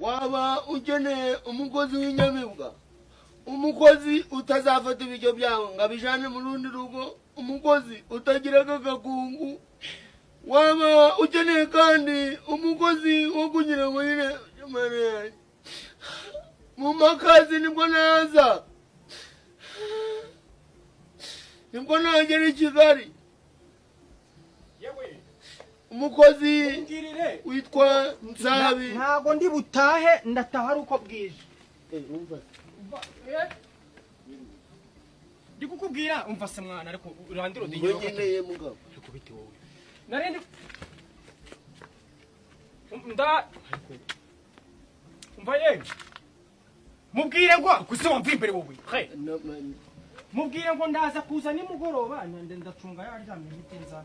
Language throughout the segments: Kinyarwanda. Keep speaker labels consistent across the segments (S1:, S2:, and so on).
S1: Waba ukeneye umukozi w'inyamibwa, umukozi utazafata ibiryo byawe ngo abijane mu rundi rugo, umukozi utagiraga agakungu. Waba ukeneye kandi umukozi wo kugira ngo nyine Mana yanjye, mu makazi, nibwo naza, nibwo nagera i Kigali.
S2: Yewe.
S1: Umukozi
S2: Mbwirire.
S1: witwa Nsabi.
S2: Ntago ndi butahe, ndataha ari uko bwije.
S1: Eh, umva.
S2: Ndi kukubwira, umva se mwana, ariko urandiro.
S1: Ngo nkeneye, mugabo.
S2: Ariko bite wowe? Narindi nda, umva ye, mubwire ngo gusa wamva imbere wowe he. Mubwire ngo ndaza kuza nimugoroba, ndacunga yaryamye mpite nza.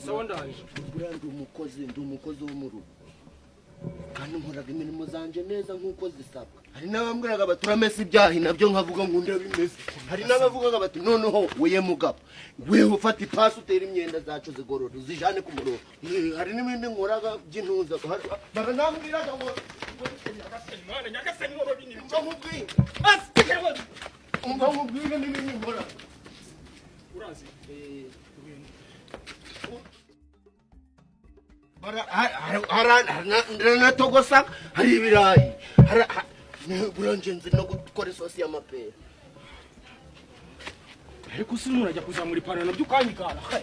S2: Sawa, ndaje.
S1: Buriya ndi umukozi wo mu rugo kandi nkoraga imirimo zanje neza nk'uko zisabwa. Hari n'abambwiraga bati: "Uramesa ibyahi?" Nabyo nkavuga ngo ndabimesa. Hari n'abavugaga bati: "Noneho weye mugabo, wewe ufata ipasi utera imyenda zacu zigorora, uzijane ku murongo." Hari n'ibindi nkoraga by'intuza. Baranambwiraga ngo
S2: Mwana nyagasani, wowe bini.
S1: Umva nkubwire, umva nkubwire n'ibindi nkora.
S2: Urazi.
S1: Haranatogosa, hari ibirayi, buriya nzi no gukora isosi y'amapera.
S2: Ariko si umuntu ajya kuzamura ipantaro nabyo ukanyigana he?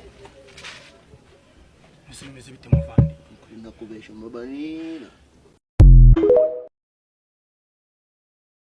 S2: Ese bimeze bite, muvandi?
S1: Kuri ndakubesha, mbabarira.